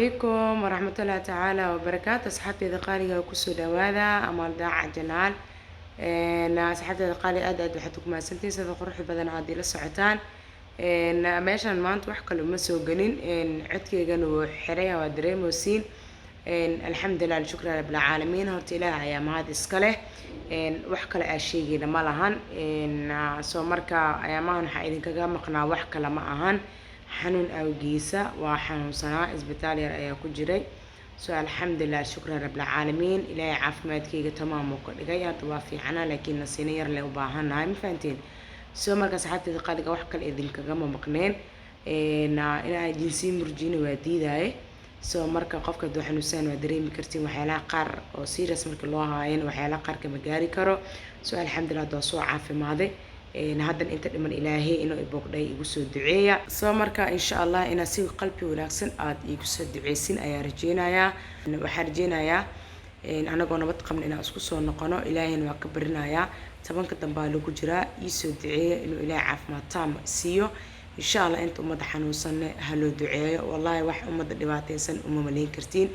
Calaykum waraxmatullaahi tacaala wabarakaatu. Asxaabteyda qaaliga, kusoo dhawaada Amaal Daaca channel. Asxaabteyda qaaliga, aad aad waxaad ugu mahadsantihiin sida quruxda badan aad ila socotaan. Meeshan maanta wax kale uma soo gelin, codkeygana wuu xiray, waa dareemeysiin. Alxamdulilah, alshukru rabbil caalamiin. Horta Ilaah ayaa mahad iska leh, wax kale aa sheegayna ma lahan. Soo marka ayaamahan waxaa idinkaga maqnaa wax kale ma ahan, xanuun awgiisa. Waa xanuunsanaa, isbitaal yar ayaa ku jiray. So alxamdulilah, shukran rabbilcaalamiin, Ilaahay caafimaadkayga tamaam uu ka dhigay. Hadda waa fiicana, laakiin nasiino yar le u baahannahay, ma fahanteen? So marka asxaabteyda qaaliga, wax kale idinkagama maqneen, inaa idinsii murjina waa diidaaye. So marka qofka hadduu xanuunsan, waa dareemi kartiin, waxyaalaha qaar oo serious marka loo haayana waxyaalaha qaar kama gaari karo. So alxamdulilah, hadda waa soo caafimaaday. Haddana inta dhiman Ilaahay inuu ibogdhay igu soo duceeya. So marka insha Allah inaad si qalbi wanaagsan aada igu soo duceysin ayaa rajeynayaa. Waxaan rajeynayaa anagoo nabad qabna inaan isku soo noqono, Ilaahayna waa ka barinayaa. 10-ka dambaa lagu jiraa, iisoo duceeya inuu Ilaahay caafimaad taam siiyo insha Allah. Inta ummadda xanuunsanne ha loo duceeyo. Wallahi wax ummadda dhibaateysan uma malayn kartiin.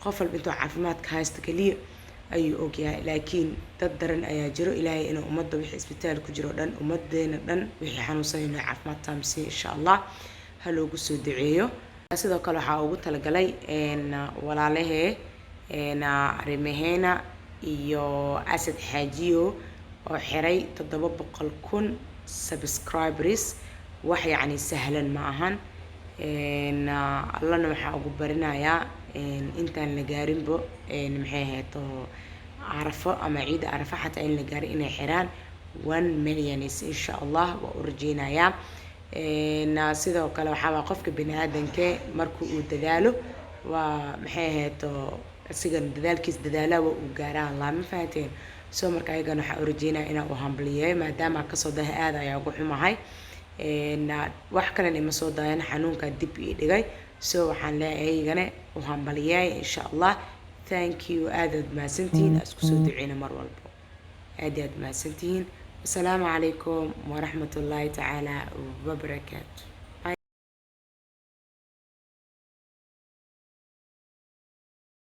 Qof walba intuu caafimaadka haysta kaliya ayuu ogyahay, laakiin dad daran ayaa jiro. Ilaahay inuu ummadda wixii isbitaal ku jiro dhan, ummadeena dhan wixii xanuunsan, inuu caafimaad taam siiyo insha Allah, ha loogu soo duceeyo. Sidoo kale waxaa ugu talagalay walaalahee Arimaheena iyo Asad Xaajiyo oo xiray 700,000 subscribers. Wax yacni sahlan ma ahan. Allana waxaa ugu barinayaa intaan la gaarinbo, maxay ahayd, Carafo ama ciida Carafo xataa in la gaarin, inay xiraan 1 millions insha Allah, waa u rajeynayaa. Sidoo kale waxaa waa qofka bini aadanke marka uu dadaalo, waa maxay ahayd, isigana dadaalkiis dadaalaha waa uu gaaraa Allah, ma fahanteen? So marka ayagana waxaa u rajeynaya inaan u hambliyeeyo maadaama kasoo daha. Aad ayaa ugu xumahay, wax kalena ima soo daayan, xanuunkaa dib ii dhigay. So waxaan leeyahay ayagana u hambaliyeeya insha Allah. Thank you, aad aad mahadsantihiin. Isku soo duceyna mar walbo, aad iyo aad mahadsantihiin. Wasalaamu calaykum waraxmatullaahi tacaala wabarakaatu.